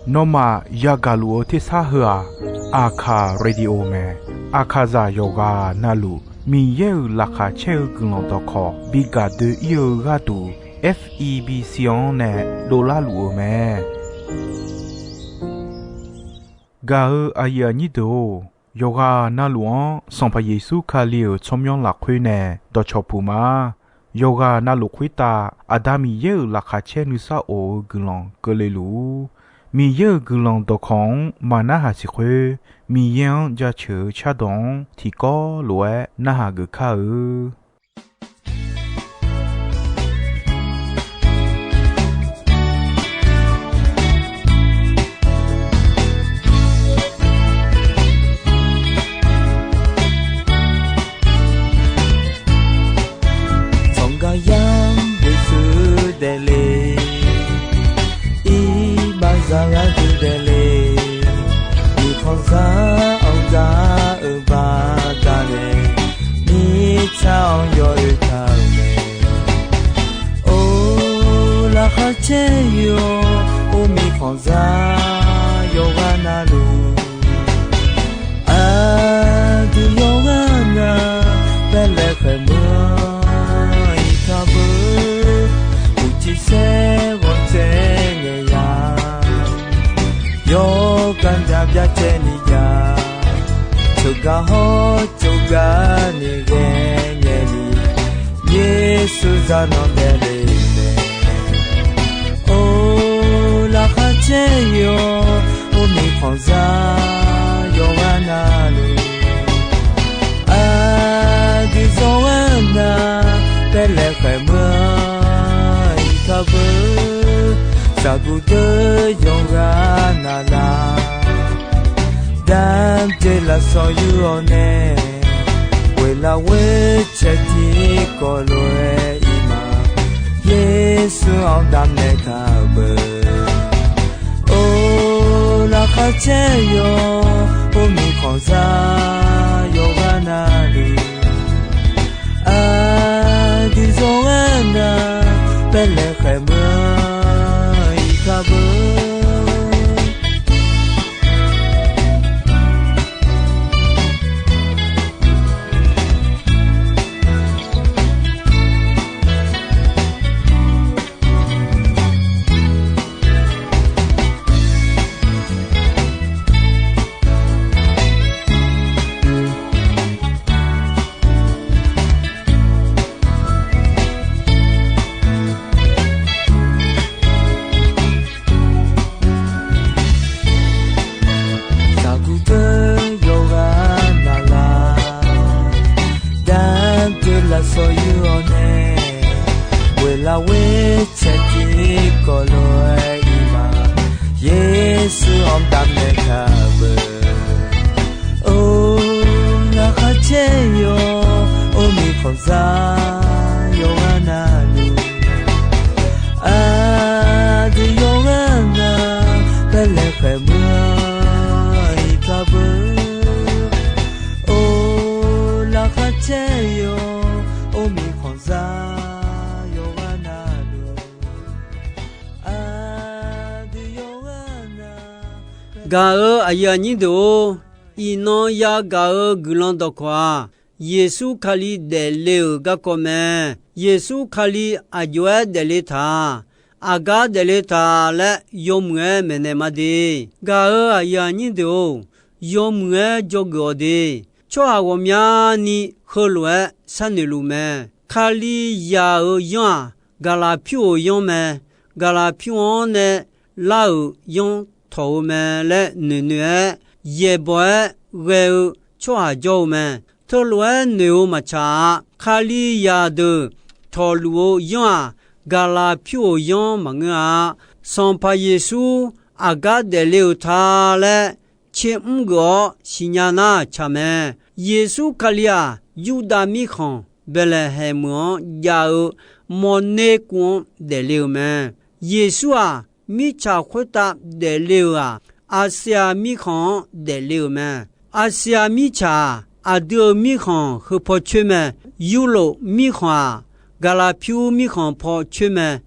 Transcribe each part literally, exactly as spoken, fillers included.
Nawmaf yagaq luf-eu tersar heu-aq, Aqkaq Radio mae. Aqkaqzaq yawqghaq navluf Miqyaer-euq laqkhaq caer-eu guiqlanq dawqkawq bi gaq doe-ir-eu gharduq, F E B C-anr nae dovlar luf-eu mae. Gaq-eu aqyuif aqnyir deuq-or, yawqghaq navluf-anr Sanqpaq Yeqsur Kali-euq tsawrmyanr lafkhoer nae dawqcawq puq ma. Yawqghaq navluf khoertav Aqda Miqyaer-euq laqkhaq caer nuisar of-eu guiqlanq keuvle luf-ur. Miqyaer-euq guiqlanq dawqkawq-anr maqnarhaq siq khoer, Miqyaer-anr jaceuq-eu cardawq-anr tiqkawv lof-aer narhaq geuf kar-eu. Tsawrgaq yar beqshuif daefle, iqbaxzaq gharduq daefle, uqkhanqzaq-anr gar-eu baqdanae, mirtsaq-anr yawoe taq-euq mae. Or, laqkhaq caer yawr, or, mirkhanqzaq yawqghaq navluf, aqdui yawqghaq nar, baelaeq khaeq meuq-anr iqkar beu, uqcif saer ghawqtsaev ngaeq ya, yawqgar nar byacaevni jav, tsawrgaq hawr tsawrgaq ni ghae ngaeq ni, Yeqsur zaq nanr daefle mae. Or, laqkhaq caer yawr, or, mirkhanqzaq yawqghaq navluf, aqdui yawqghaq nar, baelaeq khaeq meuq-anr iqkar beu, zaqguq deuq yawqghaq navluf, damq dzaeq lafsawq yur-awr nae, ghoeqlaf ghoer caev tiqkawv lof-aer iqma, Yeqsur-anr damq naeq taq-euq beu. Or, laqkhaq caer yawr, or, mirkhanqzaq yawqghaq navluf, aqdui yawqghaq nar, baelaeq khaeq meuq-anr iqkar beu. Zaqguq deuq yawqghaq navluf, damq dzaeq lafsawq yur-awr nae, ghoeqlaf ghoer caev tiqkawv lof-aer iqma, Yeqsur-anr damq naeq taq-euq beu. Or, laqkhaq caer yawr, or, mirkhanqzaq yawqghaq navluf, aqdui yawqghaq nar, baelaeq khaeq meuq-anr iqkar beu. Or, laqkhaq caer yawr, or, mirkhanqzaq yawqghaq navluf, aqdui yawqghaq nar, gaq-eu aqyuif aqnyir deuq-or, iqnan yagaq-eu guiqlanq dawqkawq-aq, Yeqsur Kali daefle-euq garkawv mae. Yeqsur Kali aqjox-aer daefle taq-a? Aqgar daefle taq laer yawmuiq-aer maeqnaeq ma de. Gaq-eu aqyuif aqnyir deuq-or, yawmuiq-aer dzawgeuf-awq de. Tsawrhaq ghawqmyani heulof-aer sharnoeq luf mae. Kalizaq-euq yanr-aq, gaqlaq pyur-euq yanr mae. Gaqlaq pyur-anr nae lar-euq yanr tawq-eu mae laer noeqnoeq-aer, yaeqbawq-aer ghae-eu tsawrhaq jawr-eu mae. Teulof-aer noeq-eu maqtsaq-a. Kalizaq deuq tawqluf-eu yanr-aq, gaqlaq pyur-euq yanr maqngeur-a. Sanqpaq Yeqsur aqgar daefle-euq ta laer tser mr geuf-awr siqnya nar tsaq mae. Yeqsur Kali-aq, Yurdav mirkhanq Baeqlaeqhaeq meuq-anr jav-eu mawrner kuv-anr daefle-euq mae. Yeqsur-aq, mirtsaq khoertav daefle-euq-aq, Aqsiaq mirkhanq-anr daefle-euq mae. Aqsiaq mirtsaq-aq, aqdui-euq mirkhanq heu paw coer mae. Yurlof mirkhanq-aq, gaqlaq pyur mirkhanq paw coer mae.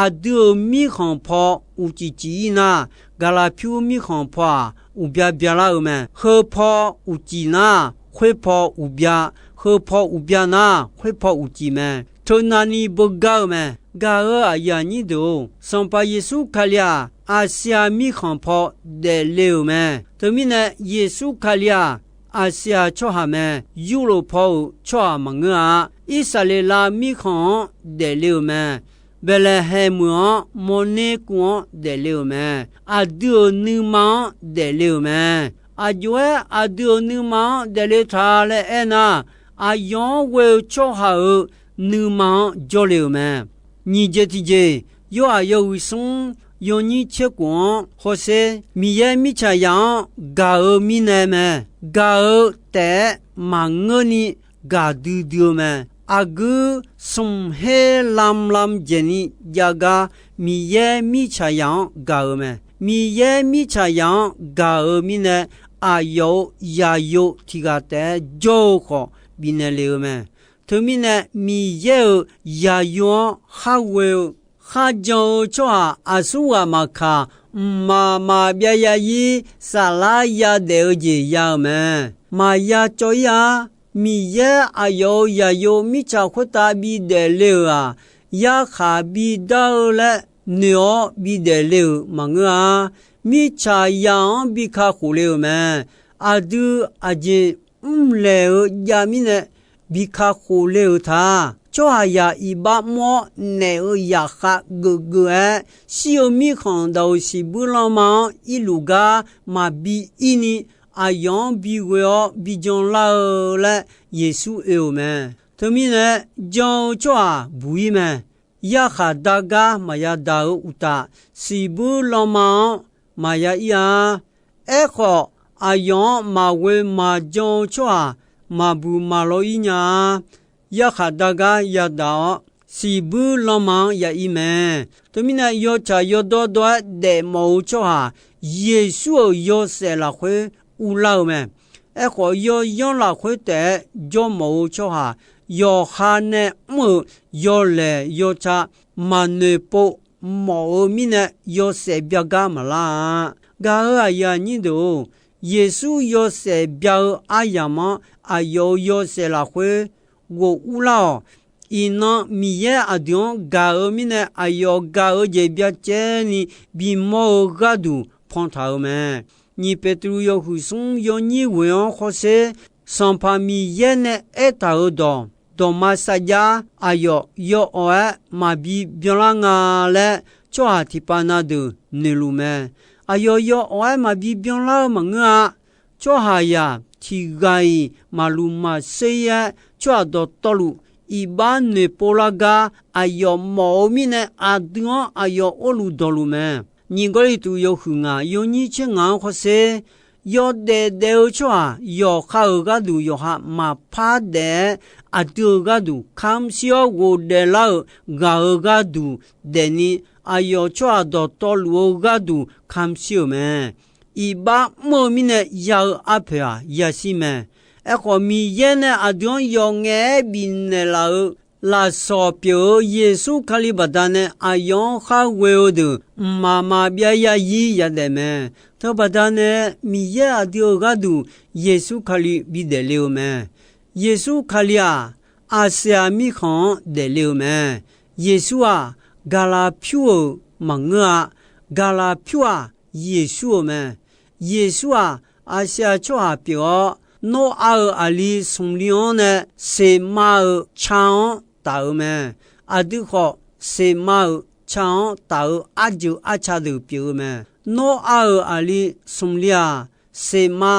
Aqdui-euq mirkhanq paw uqcif cif-ir nar, gaqlaq pyur mirkhanq paw-aq, uqbya byalar-eu mae. Heu paw uqcif nar, khoer paw uqbya, heu paw uqbya nar, khoer paw uqcif mae. Teunavni beugar-eu mae. Gaq-euq aqyuif aqnyir deuq-or, Sanqpaq Yeqsur Kali-aq, Aqsiaq mirkhanq paw daefle-euq mae. Teumirnae, Yeqsur Kali-aq, Aqsiaq tsawrhaq mae. Yurlof paw-euq tsawrhaq maqngeur-a. Irsaqleqlav mirkhanq-anr daefle-euq mae. Baeqlaeqhaeq meuq-anr, mawrner kuv-anr daefle-euq mae. Aqdui-euq nuima-anr daefle-euq mae. Aqjox-aer aqdui-euq nuima-anr daefle ta laer aernar, aqyawf-anr ghoe-eu tsawrhaq-euq nuima-anr jawrle-euq mae. Nyiq jeq tiqjeq, Yorhaq yawhuiq smr yawnyir tser khof-anr hawsher, Miqyaer mirtsaqzaq-anr gaq-eu mirnae mae. Gaq-eu taef-aer maqngeurni gaqdui dui-eu mae. Aqguir smq her lamlam dzaeqni jav gar Miqyaer mirtsaqzaq-anr gaq-eu mae. Miqyaer mirtsaqzaq-anr gaq-eu mirnae, aqyawf-euq zaqyo tiq ghaq taef-aer jawr-eu khawf bifnaeq lef-eu mae. Teumirnae, Miqyaer-euq zaqyo-anr khar ghoe-eu, kharjan-eu tsawrhaq aqsurghaq maqkaq, mqmaq maqbyav zarzir saflar yadaef-eu jeq ya-euq mae. Maqya cawv-ir-ar. Miqyaer aqyawf-euq zaqyo mirtsaq khoertav bidaef le-euq-aq, yarkhaq bidar-eu laer noeq-awr bidaef le-euq maqngeur-a. Mirtsaqzaq-anr bi kakhof le-euq mae. Aqdui aqjeq mrlaeq-eu jav mirnae bi kakhof le-euq ta. Tsawrhaqzaq iqbax mr-awr naef-eu zaqkhav geufgeuf-aer, shir-eu mirkhanq daq-euq siqbuir lanma-anr irluf gar maqbi ir ni, aqyawf-anr bighoe-awr bijan lar-eu laer Yeqsur oe-euq mae. Teumirnae, jan-eu tsawrhaq buq-ir mae. Yarkhaq dar gar maqya daq-euq uqtaf, siqbuir lanma-anr maqya ir-a. Aerkhawf, aqyawf-anr maqghoe maqjan-eu tsawrhaq maqbuq maqlaw ir nya-a. Yarkhaq dar gar yadaq-awr, siqbuir lanma-anr ya ir mae. Teumirnae, yawtsaq yawdawr dawr-aer daefmawf-eu tsawrhaq, Yeqsur-euq yawshaef lafkhoer urlar-eu mae. Aerkhawf, yawyanr lafkhoer taef-aer jawrmawf-eu tsawrhaq, yawqha nae mr-euq yawlaeq yawta maqnoeq pov mawf-eu mirnae, yawshaef bya gar maqlar-a. Gaq-euq aqyuif aqnyir deuq-or, Yeqsur yawshaef bya-eu aryamq-anr aqyawf-euq yawshaef lafkhoer ghof urlar-awq. Iqnan Miqyaer aqdui-anr gaq-eu mirnae, aqyawf gaq-eu jeq byacaevni bimawr-eu gharduq pantaq-euq mae. Nyiq Beqtuvluv yawhuiq smr yawnyir ghoeq-anr hawsher, Sanqpaq Miqyaer nae aertaq-euq dawq, dawqma sarjax aqyawf yawawq-aer maqbi byanlar nga laer, tsawrhaq tiqpav na deuq noeqluf mae. Aqyawf yawawq-aer maqbi byanlar-eu maqngeur-a. Tsawrhaqzaq tiq ghaq-iq maqluq maqsher-ir-aer, tsawrhaq dawqtawvluf iqbax noeqpov lar gar aqyawf mawf-eu mirnae, aqdui-anr aqyawf orluf dawqluf mae. Nyiq Gawrliqtu yawhuiq ngaq yawnyir tser ngaq-anr hawsher, yawdaef daef-eu tsawrhaq yawqha-euq gharduq yawqha maqpar daef-aer, aqdui-euq gharduq kamq shir-awr ghofdaef lar-euq ghaq-euq gharduq daefni, aqyawf tsawrhaq dawqtawvluf-eu gharduq kamq shir-euq mae. Iqbax mr-eu mirnae ya-eu arpoeq-aq yashir mae. Aerkhawf, Miqyaer nae aqdui-anr yawf ngaef-aer bifnaeq laf-eu lafsawq pyeuf-eu Yeqsur Kali baqdanae aqyawf-anr khar ghoe-eu deuq mqmaq maqbyav zarzir yadaef mae. Teubaqda nae Miqyaer aqdui-euq gharduq Yeqsur Kali bidaef le-eu mae. Yeqsur Kali-aq, Aqsiaq mirkhanq-anr daefle-eu mae. Yeqsur-aq, gaqlaq pyur-euq maqngeur-a. Gaqlaq pyur-aq, Yeqsur-euq mae. Yeqsur-aq, Aqsiaq tsawrhaq pyeuf-awr, Noraq-euq aqli smqli-anr nae seqma-euq ca-anr taf-eu mae. Aqdui khawf, seqma-euq ca-anr taf-eu arjeuq arca deuq pyeuf-eu mae. Noraq-euq aqli smqli-aq, seqma,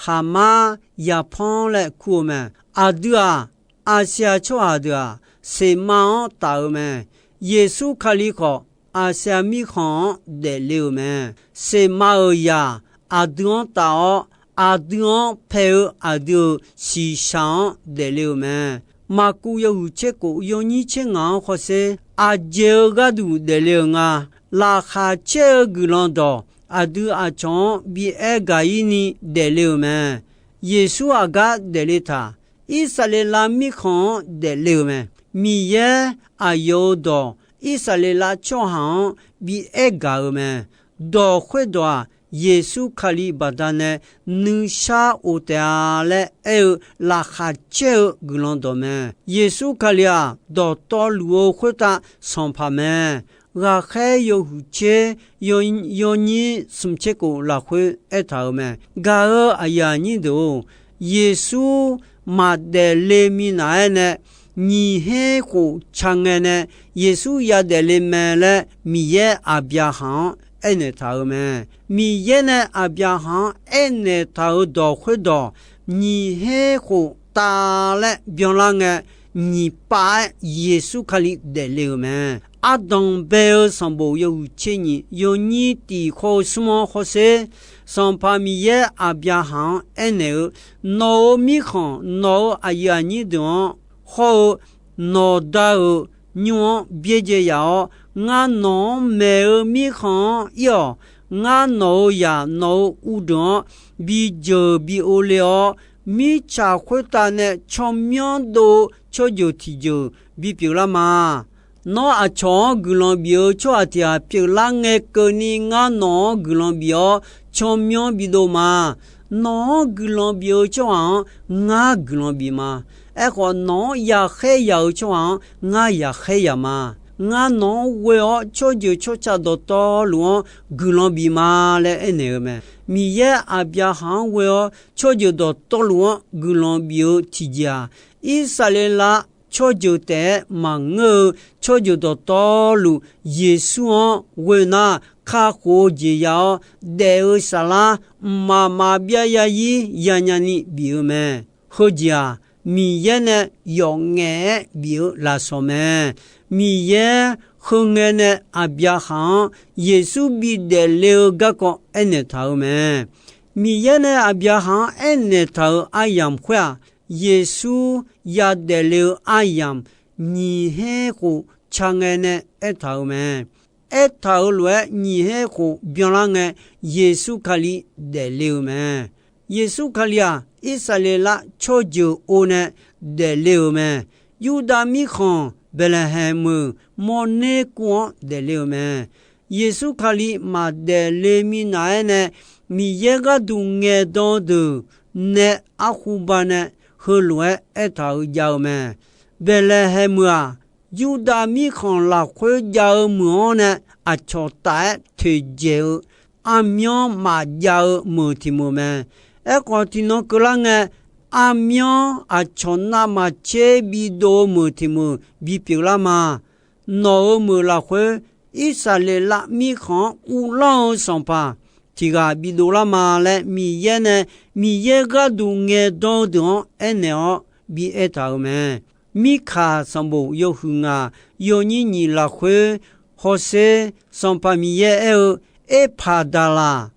khaqmar, yaqpanr laer kur-eu mae. Aqdui-aq, Aqsiaq tsawrhaq deuq-aq, seqma-anr taf-eu mae. Yeqsur Kali khawf, Aqsiaq mirkhanq-anr daefle-euq mae. Seqma-euq zaq aqdui-anr taf-awr, aqdui-anr pae-eu aqdui-euq shiqshaq-anr daefle-euq mae. Maqkuv yawhuiq tser kof yawnyir tser ngaq-anr hawsher, aqjeq-eu gharduq daefle-euq nga. Laqkhaq caer-eu guiqlanq dawq aqdui aqcawq-anr bi aer gaq-ir ni daefle-euq mae. Yeqsur aqgar daefle taq. Irsaqleqlav mirkhanq-anr daefle-euq mae. Miqyaer aqyawf-euq dawq Irsaqleqlav tsawrhaq-anr bi aer gaq-eu mae. Dawq khoerdawq-aq, Yeqsur Kali baqdanae nuishar of taef-a laer aer-eu laqkhaq caer-eu guiqlanq dawq mae. Yeqsur Kali-aq, dawqtawvluf-eu khoertav Sanqpaq mae. Ghaqkhaer yawhuiq tser yawnyir smq tser kof lafkhoer aertaq-euq mae. Gaq-eu aqyuif aqnyir deuq-or, Yeqsur maqdaef le minav-aer nae nyiq her khof ca ngae nae Yeqsur yadaef le mae laer Miqyaer Aqbyaqhaq-anr aernaeq taq-euq mae. Miqyaer nae Aqbyaqhaq-anr aernaeq taq-euq dawq khoerdawq, nyiq her khof tav laer byanlar ngae, nyiq pav-aer Yeqsur Kali daefle-euq mae. Ardanq bae-eu sanqbof yawhuiq tser nyiq yawnyir tiq khawr-eu smr-anr hawsher, Sanqpaq Miqyaer Aqbyaqhaq-anr aernaeq-eu, Nawq-euq mirkhanq, nawq-euq aqyuif aqnyir deuq-anr hawr-eu nawqda-euq nymr-anr byaerdzae yaf-awr, ngar nawq-anr maeq-eu mirkhanq-anr ir-awq. Ngar nawq-euq zaq nawq-euq uvdeuq-anr bi jeuq bi ov le-awr, mirtsaq khoertav nae tsawrmyanr dov-eu tsawrjeuq tiqjeuq bipyeuf lar ma. Nawr aqcawq-anr guiqlanq bif-eu tsawrhaq tiq ghaq pyeuflar ngae keuvni ngar nawq-anr guiqlanq bif-awr tsawrmyanr bidov ma. Nawq-anr guiqlanq bif-eu tsawrhaq-anr ngar guiqlanq bif ma. Aerkhawf, nawq-anr yaqkhaer yaq-eu tsawrhaq-anr ngar yaqkhaer yaq ma. Ngar nawq-anr ghoe-awr tsawrjeuq tsawrca dawqtawvluf-anr guiqlanq bif ma laer aernaeq-eu mae. Miqyaer Aqbyaqhaq-anr ghoe-awr tsawrjeuq dawqtawvluf-anr guiqlanq bif-eu tiqjeq-aq, Irsaqleqlav tsawrjeuq taef-aer maqngeur-eu tsawrjeuq dawqtawvluf Yeqsur-anr ghoe nar, kakhof-eu jeq ya-awr, daef-eu saflar mqmaq maqbyav yazir yanya ni bif-eu mae. Heujeq-aq, Miqyaer nae yawf ngaef-aer bif-eu lafsawq mae. Miqyaer heu ngae nae Aqbyaqhaq-anr Yeqsur bidaef le-eu garkawv aernaeq taq-euq mae. Miqyaer nae Aqbyaqhaq-anr aernaeq taq-euq aryamq khoer-aq, Yeqsur yadaef le-eu aryamq nyiq her khof ca ngae nae aertaq-euq mae. Aertaq-euq lof-aer nyiq her khof byanlar ngae, Yeqsur Kali daefle-euq mae. Yeqsur Kali-aq, Irsaqleqlav tsawrjeuq o nae daefle-euq mae. Yurdav mirkhanq Baeqlaeqhaeq meuq mawrner kuv-anr daefle-euq mae. Yeqsur Kali maqdaef le minav-aer nae, Miqyaer gharduq ngaeqdan-eu deuq nae arhuba nae heulof-aer aertaq-euq jav-eu mae. Baeqlaeqhaeq meuq-aq, Yurdav mirkhanq lafkhoer jav-eu meuq-anr nae aqcawq taf-aer toeqdzaeq-eu armyanr maqjav-eu meuq tiq meuq mae. Aerkhawf, tiqnan keuvlar ngae, armyanr aqcawq navmaqtser bidov-eu meuq tiq meuq bipyeuf lar ma. Nawq-euq meuq lafkhoer Irsaqleqlav mirkhanq-anr uvlanr-eu sanqpaq tiq ghaq bidov lar ma laer Miqyaer nae Miqyaer gharduq ngaeqdan-eu deuq-anr aernaeq-awr bi aertaq-euq mae. Mirkaq sanqbof yawhuiq ngaq yawnyir nyiq lafkhoer hawsher, Sanqpaq Miqyaer aer-eu, Erpaqdaqlaq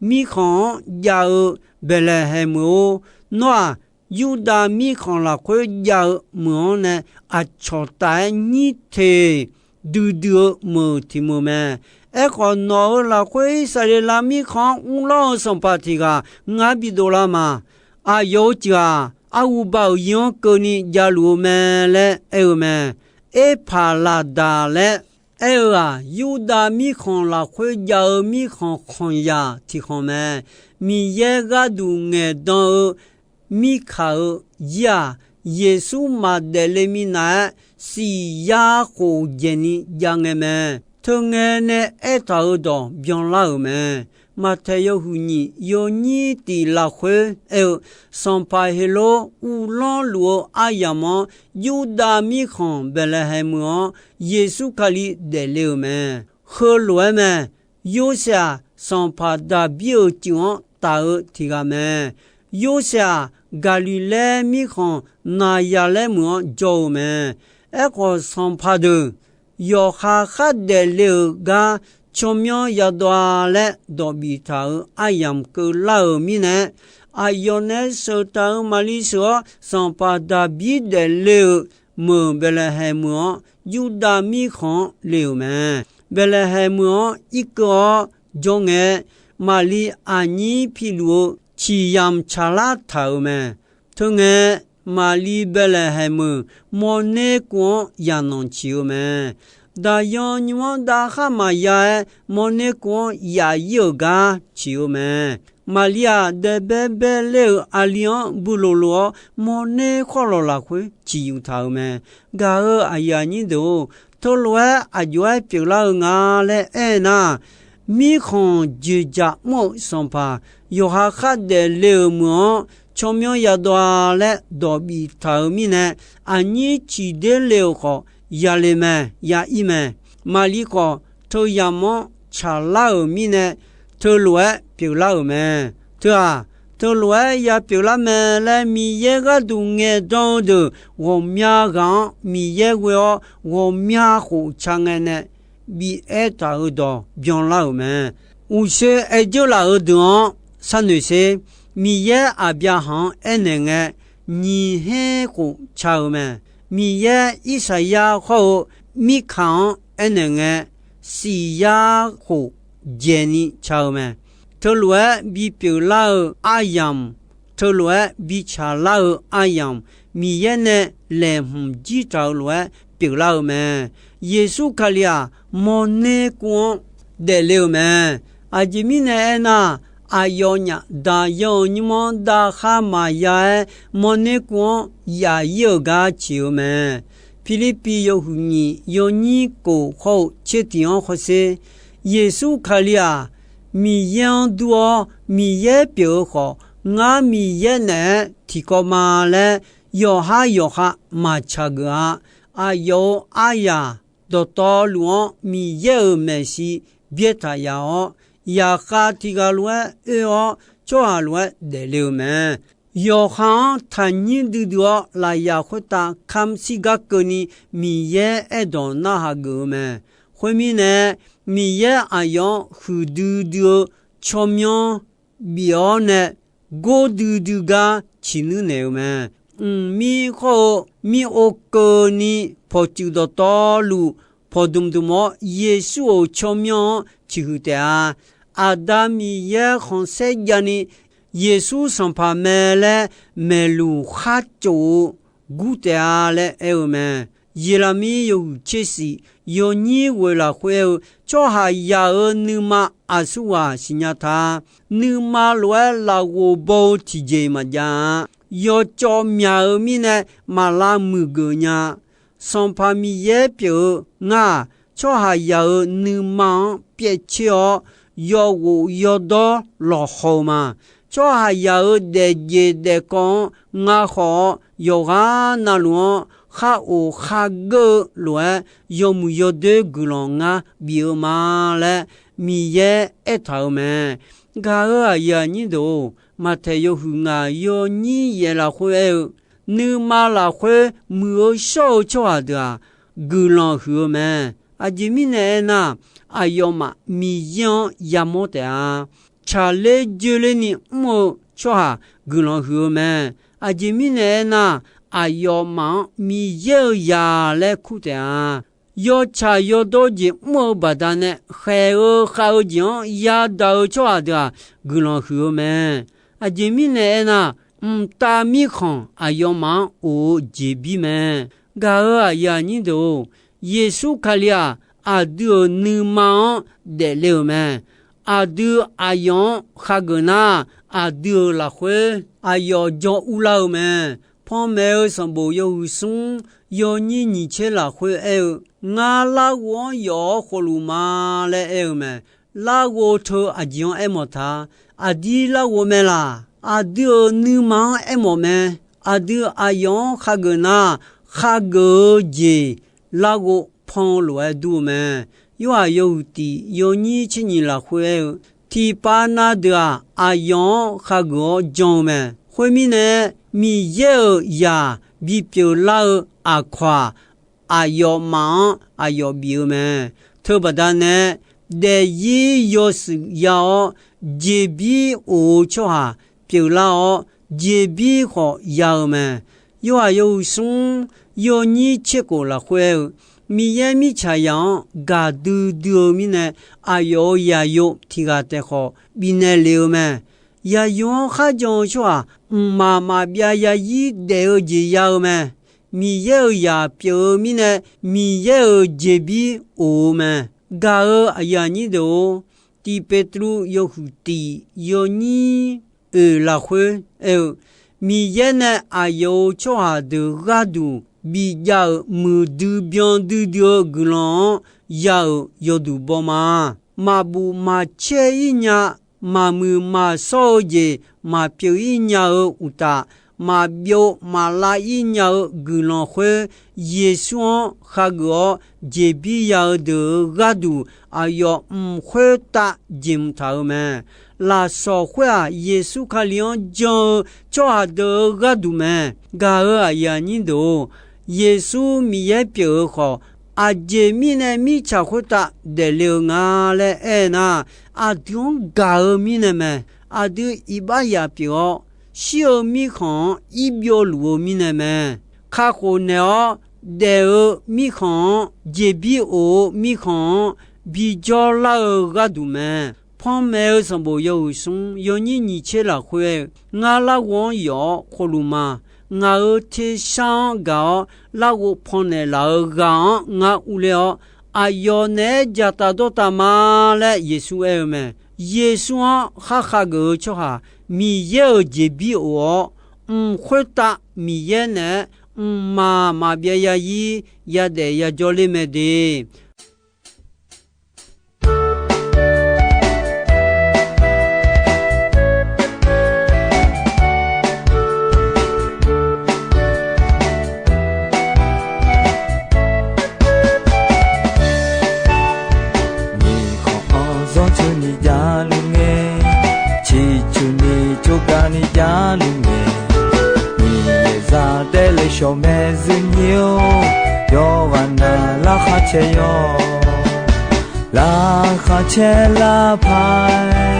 mirkhanq-anr jav-eu Baeqlaeqhaeq meuq-or, nawr-aq, Yurdav mirkhanq lafkhoer jav-eu meuq-anr nae aqcawq taf-aer nyir teq duidui-eu meuq tiq meuq mae. Aerkhawf, nawq-euq lafkhoer Irsaqleqlav mirkhanq-anr uvlanr-eu sanqpaq tiq ghaq ngar bidov lar ma. Aqyawf-euq ceuq-aq, arhuba-euq zir-anr keuvni javluf-eu mae laer aer-eu mae. Erpaqlaqdaq laer aer-eu-aq, Yurdav mirkhanq lafkhoer jav-eu mirkhanq khanqzaq tiq khanq mae. Miqyaer gharduq ngaeqdan-eu Mirkaq-euq zir-aq, Yeqsur maqdaef le minav-aer siq yar khof dzaeqni jav ngae mae. Teungae nae aertaq-euq dawq byanlar-euq mae. Maqtaeq yawhuiq nyiq yawnyir tiq lafkhoer aer-eu, Sanqpaq Heqlor uvlanr luf-eu aryamq-anr, Yurdav mirkhanq Baeqlaeqhaeq meuq-anr Yeqsur Kali daefle-euq mae. Heulof-aer mae. Yorsaev-aq, sanqpaq Daqbir-euq tsuif-anr taf-eu tiq ghaq mae. Yorsaev-aq, Gaqliqlaer mirkhanq Naqzaqlaer meuq-anr jawr-eu mae. Aerkhawf, sanqpaq deuq yawqha khardaef le-euq gar tsawrmyanr yadawv-a laer dawq biftaq-euq aryamq keuvlar-euq mirnae, aqyawf nae sheuqtaq-euq Maqli sheuq-awr, sanqpaq Daqbir daefle-euq meuq Baeqlaeqhaeq meuq-anr, Yurdav mirkhanq-anr le-euq mae. Baeqlaeqhaeq meuq-anr irkeuv-awr jawr ngae, Maqli aqnyir piluf-eu ciqyamq tsaqlar taq-euq mae. Teungae, Maqli Baeqlaeqhaeq meuq mawrner kuv-anr yaqnanq ciq-eu mae. Daqyan nymr-anr dav khar maqya-aer, mawrner kuv-anr yaf ir-euq gar ciq-eu mae. Maqlir-aq, daebae bae ler-euq aqli-anr builoq lof-awr, mawrner khawrlawq lafkhoer ciqyuf taq-euq mae. Gaq-euq aqyuif aqnyir deuq-or, teulof-aer aqjox-aer pyeuflar-eu nga laer aernar, mirkhanq joeqjaq mr-eu sanqpaq, yawqha khardaef le-euq meuq-anr tsawrmyanr yadawv-a laer dawq biftaq-euq mirnae, aqnyir ciqder le-euq khawf, yale mae, ya ir mae. Maqlir khawf, teuyamq-anr tsaqlar-euq mirnae, teulof-aer pyeuflar-euq mae. Teu-aq, teulof-aer ya pyeuflar mae laer, Miqyaer gharduq ngaeqdan-eu deuq ghawqmya ghaq-anr Miqyaer ghoe-awr, ghawqmya khof ca ngae nae bi aertaq-euq dawq byanlar-euq mae. Uqshoe aer dzeur laf-euq deuq-anr sharnoeq sher. Miqyaer Aqbyaqhaq-anr aernaeq ngae, nyiq her khof ca-eu mae. Miqyaer Irsaqyar hawr-eu Mirkaq-anr aernaeq ngae, siq yar khof dzaeqni ca-eu mae. Teulof-aer bipyeuf lar-eu aryamq, teulof-aer bitsaq lar-eu aryamq, Miqyaer nae laeqhmq jir taq-eu lof-aer pyeuflar-eu mae. Yeqsur Kali-aq, mawrner kuv-anr daefle-euq mae. Aqjeq mirnae aernar, aqyawfnyaf daqyan-euq nymr-anr dav khar maqya-aer, mawrner kuv-anr yaf ir-euq gar ciq-eu mae. Pirlirpiv yawhuiq nyiq yawnyir kof hawr-eu tser tiq-anr hawsher. Yeqsur Kali-aq, Miqyaer-anr dur-awr Miqyaer pyeuf-eu khawf, ngar Miqyaer naeq-aer tiqkawv ma laer, yawqhar yawqha maqtsaq geuf-a. Aqyawf-euq aryaq dawqtawvluf-anr Miqyaer-euq maeqshi byaertaq yaf-awr, yaqkhav tiq ghaq lof-aer oe-awr, tsawrhaq lof-aer daefle-eu mae. Yawqha-anr taqnyir duidui-awr, lafyaq khoertav kamq shir gar keuvni Miqyaer aerdawq narhaq geuf-eu mae. Khoermirnae, Miqyaer aqyawf-anr huiqdui dui-eu tsawrmyanr bif-awr nae gordui dui gar ciqnuir naeq-eu mae. Mqmir hawr-eu mir ov keuvni pawqtsuif dawqtawvluf pawqdmq dmq-awr, Yeqsur-euq tsawrmyanr-anr ciqhuiq taef-a. Aqda Miqyaer khanqsaer javni Yeqsur Sanqpaq mae laer maeqluq khar cof-eu gur taef-a laer aer-eu mae. Yeqlaqmir yawhuiq tser shif yawnyir ghoeq lafkhoer aer-eu, tsawrhaqzaq-euq nuima aqsurghaq siqnya ta. Nuima lof-aer lafghof baw-eu tiqjeq maqjav-a. Yawcawv myaq-eu mirnae maq lavmuiq geuf nya. Sanqpaq Miqyaer pyeuf-eu ngar-aq, tsawrhaqzaq-euq nuima-anr pyaev tser-awr, yawghof yawdawr lawqhaw-eu ma. Tsawrhaqzaq-euq daefjeq daefkawv-anr ngar khawf-awr, yawqghaq navluf-anr khar of khar geur-eu lof-aer, yawmuiq yawdoer guiqlanq ngar bif-eu ma laer Miqyaer aertaq-euq mae. Gaq-euq aqyuif aqnyir deuq-or, Maqtaeq yawhuiq ngaq yawnyir yaef lafkhoer aer-eu, nuima lafkhoer muiq-eu shawr-eu tsawrhaq deuq-aq, guiqlanq huiq-eu mae. Aqjeq mirnae aernar, aqyawfmaf Miqyaer-anr yamawr taef-a. Tsaqler joerlerni mr-eu tsawrhaq guiqlanq huiq-eu mae. Aqjeq mirnae aernar, aqyawfmaf-anr Miqyaer-euq zaq laer kur taef-a. Yawtsaq yawdawr jeq mr-eu baqdanae, khaeq-eu khav-eu jeq-anr yadaq-eu tsawrhaq deuq-aq, guiqlanq huiq-eu mae. Aqjeq mirnae aernar, mqtav mirkhanq aqyawfmaf-anr of-eu jeqbir mae. Gaq-euq aqyuif aqnyir deuq-or, Yeqsur Kali-aq, aqdui-euq nuima-anr daefle-euq mae. Aqdui aqyawf-anr khageuf nar, aqdui-euq lafkhoer aqyawf jawr urlar-eu mae. Panmaeq-eu sanqbof yawhuiq smr yawnyir nyiq tser lafkhoer aer-eu, ngar larghov-anr yawf-awr khofluf ma laer aer-eu mae. Larghov teu aqjeq-anr aermawf ta. Aqdir larghov mae laq? Aqdui-euq nuima-anr aermawf mae. Aqdui aqyawf-anr khageuf nar, khageuf-eu jeq larghov pan-eu lof-aer dur-eu mae. Yorhaq yawhuiq tiq yawnyir tser nyiq lafkhoer aer-eu, tiqpav na deuq-aq, aqyawf-anr khageuf-awr jan-eu mae. Khoermirnae, Miqyaer-euq zaq bipyeuf lar-eu aqkawq-aq, aqyawfmaf-anr aqyawf bif-eu mae. Teubaqda nae, daefzir yawshuif ya-awr, jeqbir of-eu tsawrhaq pyeuflar-awr, jeqbir khawf ya-eu mae. Yorhaq yawhuiq smr yawnyir tser khof lafkhoer aer-eu, Miqyaer mirtsaqzaq-anr gaqdui dui-eu mirnae, aqyawf-euq zaqyo tiq ghaq taef khawf bifnaeq lef-eu mae. Zaqyo-anr kharjan-eu tsawrhaq mqmaq maqbyav yazir daef-eu jeq ya-eu mae. Miqyaer-euq zaq pyeuf-eu mirnae, Miqyaer-euq jeqbir of-eu mae. Gaq-eu aqyuif aqnyir deuq-or, Tiq Peqtruv yawhuiq tiq yawnyir oeq lafkhoer aer-eu, Miqyaer nae aqyawf-euq tsawrhaq deuq gharduq bijav-euq muiqdui byan duidui-eu guiqlanq-anr ya-euq yawduq baw ma. Maqbuf maqcaer-ir nya, maqmuiq maqshawr-eu jeq maqpyeuf-ir nya-eu uqtaf, maqbyov maqlav-ir nya-eu guiqlanq khoer, Yeqsur-anr khageuf-awr jeqbir ya-eu deuq-euq gharduq, aqyawf mq khoertav jeqhmq taq-euq mae. Lafsawq khoer-aq, Yeqsur Kali-anr jan-eu tsawrhaq deuq-euq gharduq mae. Gaq-eu aqyuif aqnyir deuq-or, Yeqsur Miqyaer pyeuf-eu khawf, aqjeq mirnae mirtsaq khoertav daefle-eu nga laer aer nar, aqdui-anr gaq-eu mirnae mae. Aqdui iqbax yaf pyeuf-awr, shir-eu mirkhanq-anr ir byovluf-eu mirnae mae. Kakhof naeq-awr daef-eu mirkhanq-anr, jeqbir of-eu mirkhanq-anr bijawr lar-eu gharduq mae. Panmaeq-eu sanqbof yawhuiq smr yawnyir nyiq tser lafkhoer aer-eu, Ngar larghov-anr yawf-awr khofluf ma. Ngaq-euq tersar-anr gaq-awr larghov pannaeq laf-eu ghaq-anr ngar urler-awr, aqyawf naeq-aer dzaqtaf dawrtaf ma laer Yeqsur aer-eu mae. Yeqsur-anr khar khageuf-eu tsawrhaq, Miqyaer-euq jeqbir of-awr, mq khoertav Miqyaer naeq-aer mqmaq maqbyav yazir yadaef yajawr ler mae de. Nyiq khanq-anr zanrcuf ni javluf ngae, ciqcuf ni tsovgaq ni javluf ngae, Miqyaer zaq daefle shawq mae zuir nyir-or, yawqghaq nav larkhaq caer yawr. Larkhaq caer larpaq-aer,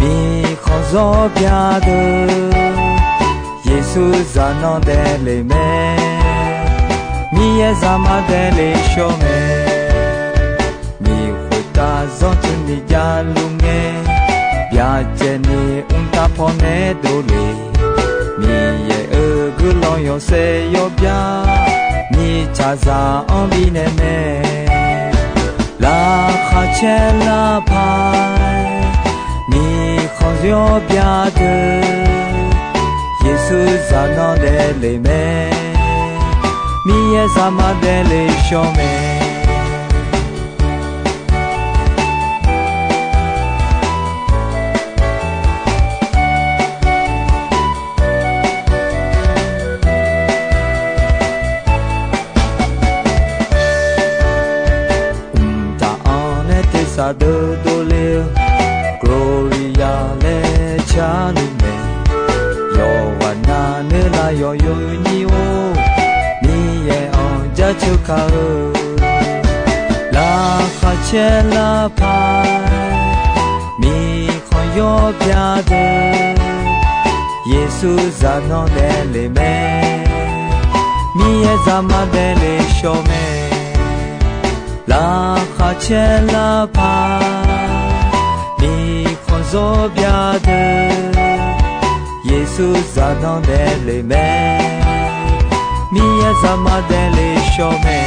miqkhanq zawr byadeuq, Yeqsur zaq nanr daefle mae, Miqyaer zaqmar daefle shawr mae. Miqkhoeq taf zanrcuf ni javluf ngae, byacaevni mqtav pawnae dovle, Miqyaer-euq guiqlanq yawshaef yawbya, mirtsaqzaq-anr bifnaeq mae. Larkhaq caer larpaq-aer, miqkhanq zawr byadeuq, Yeqsur zaq nanr daefle mae, Miqyaer zaqmar daefle shawr mae. Mqtav-anr nae tersaq deuq dovle-eu, Gloria laer carluf mae. Yawqghaq nav nuilar yawqyo nyir-or, Miqyaer-anr jaceuq kaq-eu, larkhaq caer larpaq-aer, miqkhanq yawr byadeuq, Yeqsur zaq nanr daefle mae, Miqyaer zaqmar daefle shawr mae. Larkhaq caer larpaq, miqkhanq zawr byadeuq, Yeqsur zaq nanr daefle mae, Miqyaer zaqmar daefle shawr mae.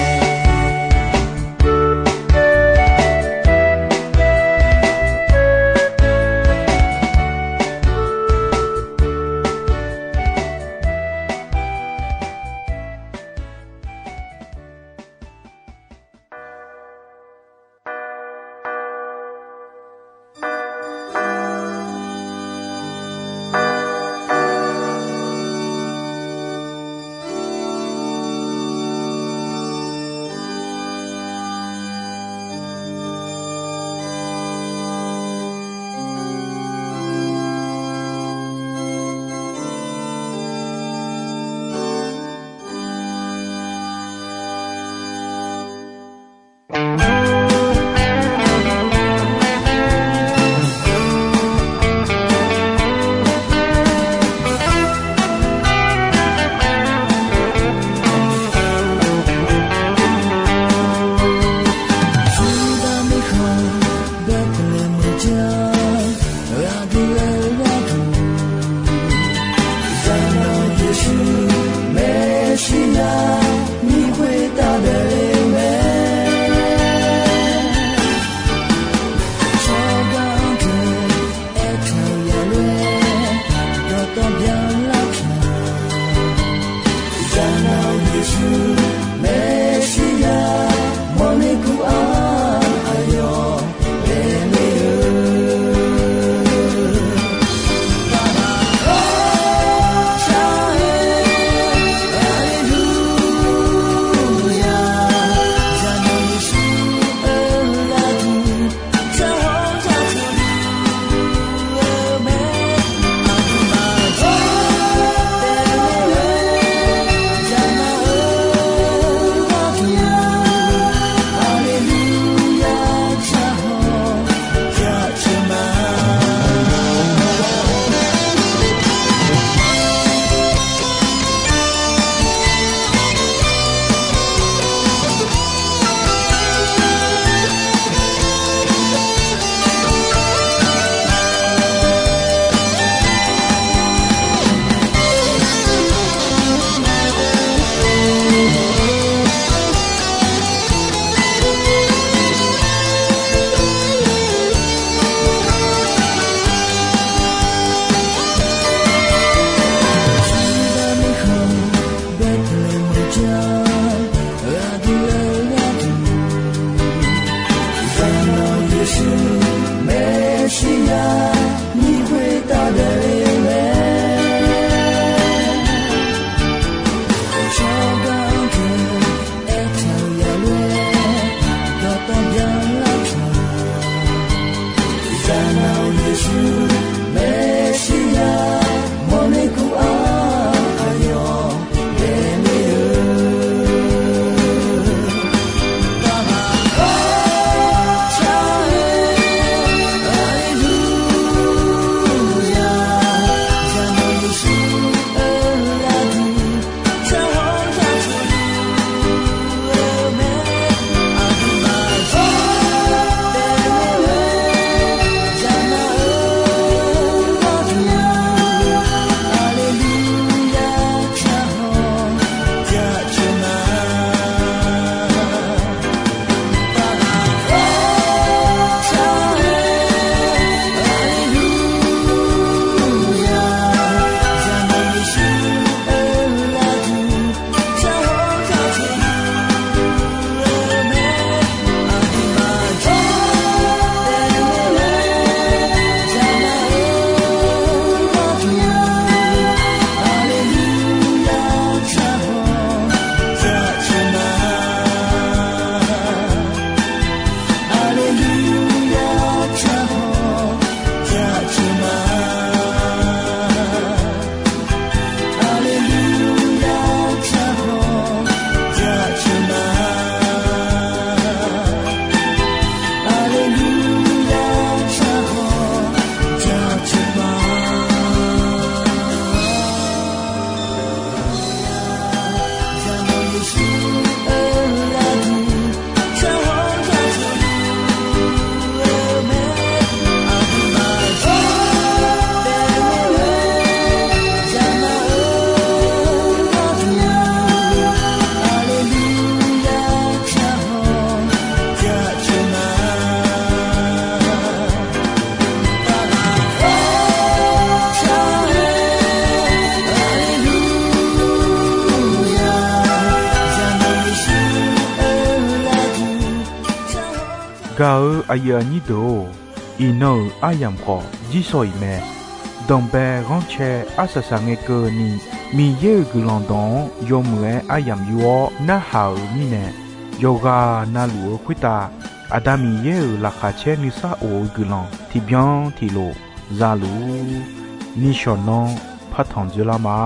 Meqsirya nyiq khoertav daefle mae. Tsawrganr deuq aertaq-eu yalof-aer, dawqtawv byanlar pyeuf-eu, Zaqnaq-euq Yeqsur Meqsirya mawrner kur-aq, aqyawf daefle-eu Gaq-euq aqyuif aqnyir deuq-or, iqnan-euq aryamq khawf jirshaw-iq mae. Danqbae ghanrcae arsaq saq ngae keuvni, Miqyaer-euq guiqlanq dawq-anr yawmuiq-aer aryamq yur-awr narhaq-euq mirnae, yawqghaq navluf-eu khoertav Aqda Miqyaer-euq laqkhaq caer nuisar of-eu guiqlanq tiqbyan tiqlof za luf-ur. Nishawq nanr partanq dzoerlar ma.